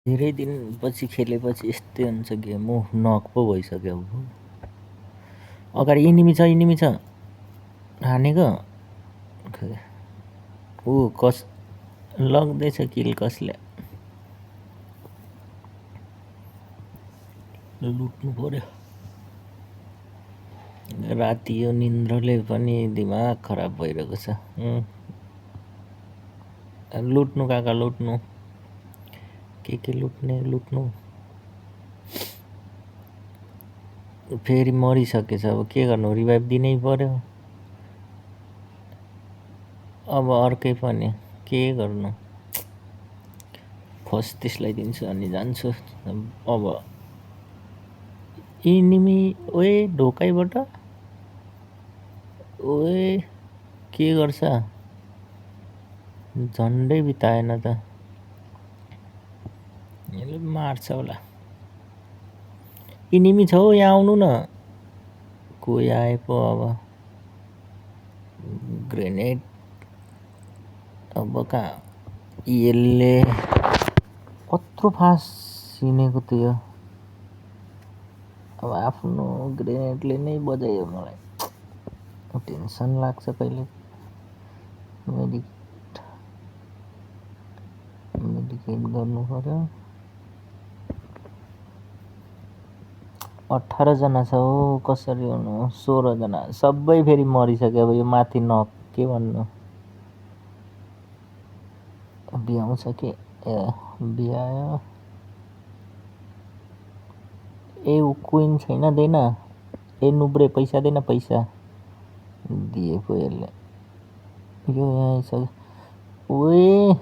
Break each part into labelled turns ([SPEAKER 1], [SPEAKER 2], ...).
[SPEAKER 1] धेरै दिनपछि खेलेपछि यस्तै हुन्छ गेम हो, नक पो भइसक्यो अब। अगाडि इनिमी छ हानेको ऊ कस लग्दैछ किल कसले लुट्नु पर्यो। राति यो निन्द्रले पनि दिमाग खराब भइरहेको छ। लुट्नु काका लुट्नु, के लुट्नु। फेरि मरिसकेछ, अब के गर्नु, रिभाइभ दिनै पर्यो। अब अर्कै पनि के गर्नु, फर्स्ट त्यसलाई दिन्छु अनि जान्छु। अब इनिमी ओए ढोकाइबाट ओए के गर्छ, झन्डै बिताएन त, यसले मार्छ होला। इनिमी छ हो, यहाँ आउनु न, कोही आए पो। अब ग्रेनेड अब कहाँ, यसले कत्रो फास्ट हिँडेको थियो। अब आफ्नो ग्रेनेडले नै बजायो मलाई, टेन्सन लाग्छ कहिले। मेडिकेट गर्नु पर्यो। 18 जना छ हो, कसरी हुनु, 16 जना सबै फेरि मरिसक्यो। अब यो माथि नक के भन्नु, बिहाउँछ कि बिहायो। ए क्विन छैन, देन। ए नुब्रे पैसा देन, पैसा दिए पो यसले। यो यहाँ छ। ओए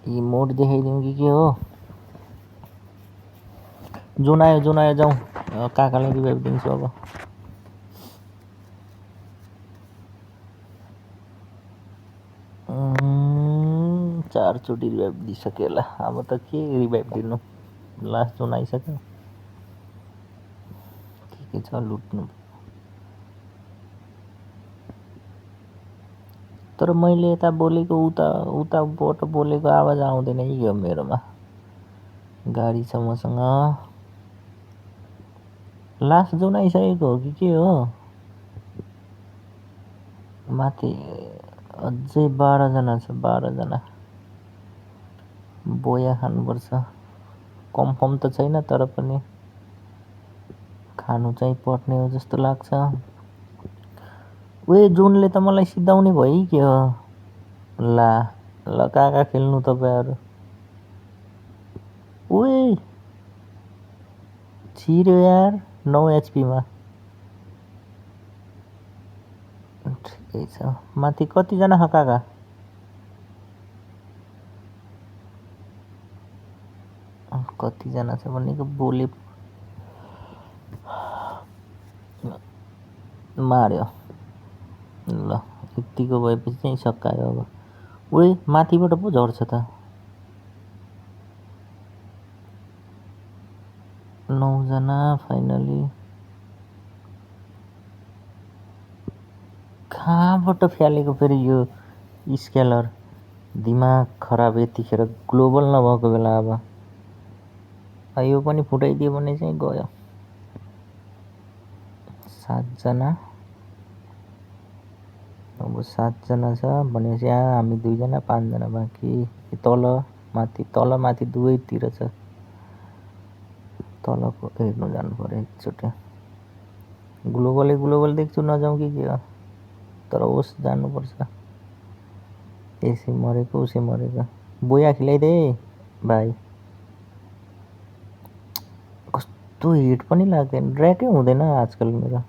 [SPEAKER 1] इमोट देखाइदिउँ कि के हो। जुन आयो जाउँ, काकालाई रिभाइभ दिन्छु अब। चारचोटि रिभाइभ दिइसक्यो होला, अब त के रिभाइभ दिनु, लास्ट जुन आइसक्यो। के छ लुट्नु, तर मैले यता बोलेको उताबाट बोलेको आवाज आउँदैन कि मेरोमा। गाडी छ मसँग, लास्ट जुन आइसकेको हो कि के हो। माथि अझै 12 जना छ, 12 जना। बोया खानुपर्छ, कन्फर्म त छैन तर पनि खानु चाहिँ पर्ने हो जस्तो लाग्छ। उयो जुनले त मलाई सिधाउने भयो कि के हो। ल काका खेल्नु तपाईँहरू। उए छिर्यो यार, 9 HP मा। ठिकै छ। माथि कतिजना छ काका? कतिजना छ भनेको बोले मार्यो। ल यतिको भएपछि चाहिँ सकायो अब। उए माथिबाट पो झर्छ त। 9 जना फाइनली। कहाँबाट फ्यालेको फेरि यो स्केलर, दिमाग खराब। यतिखेर ग्लोबल नभएको बेला अब यो पनि फुटाइदियो भने चाहिँ गयो। 7 जना, अब 7 जना छ भनेपछि यहाँ हामी 2 जना, 5 जना बाँकी। तल माथि दुवैतिर छ। तलको हेर्नु जानु पर्यो एकचोटि। ग्लोबल देख्छु, नजाउँ कि के हो, तर होस् जानुपर्छ। यसै मरेको उसै मरेको। बोया खिलाइदे भाइ। कस्तो हिट पनि लाग्दैन, ड्र्याकै हुँदैन आजकल मेरो।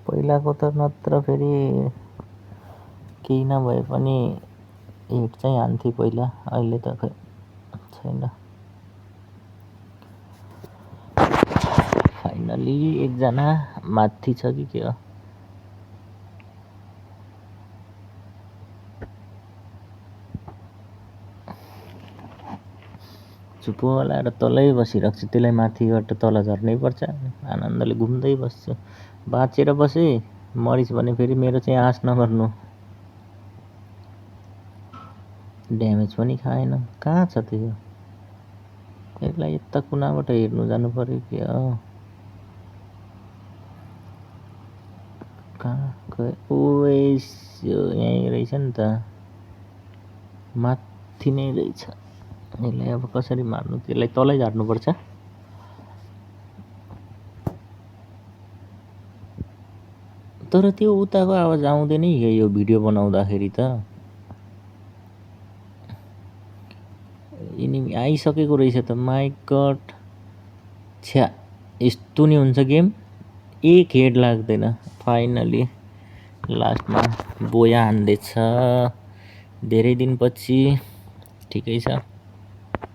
[SPEAKER 1] पहिलाको त नत्र फेरि केही नभए पनि हिट चाहिँ हान्थे पहिला, अहिले त खै छैन। फाइनली एकजना माथि छ कि के हो। चुप लाएर तलै बसिरहेको छु, त्यसलाई माथिबाट तल झर्नै पर्छ। आनन्दले घुम्दै बस्छु। बाँचेर बसे, मरिस भने फेरि मेरो चाहिँ आश नगर्नु। ड्यामेज पनि खाएन। कहाँ छ त्यो? यसलाई यता कुनाबाट हेर्नु जानु पर्यो कि कहाँ गयो? ओएस यो यहीँ रहेछ नि त, माथि नै रहेछ। यसलाई अब कसरी मार्नु? त्यसलाई तलै झार्नुपर्छ। तर त्यो उताको आवाज आउँदैन है यो भिडियो बनाउँदाखेरि त। एनिमी आइसकेको रहेछ त। माइ गड, छ्या यस्तो नि हुन्छ गेम। एक हेड लाग्दैन। फाइनली लास्टमा बोया हान्दैछ धेरै दिनपछि। ठिकै छ।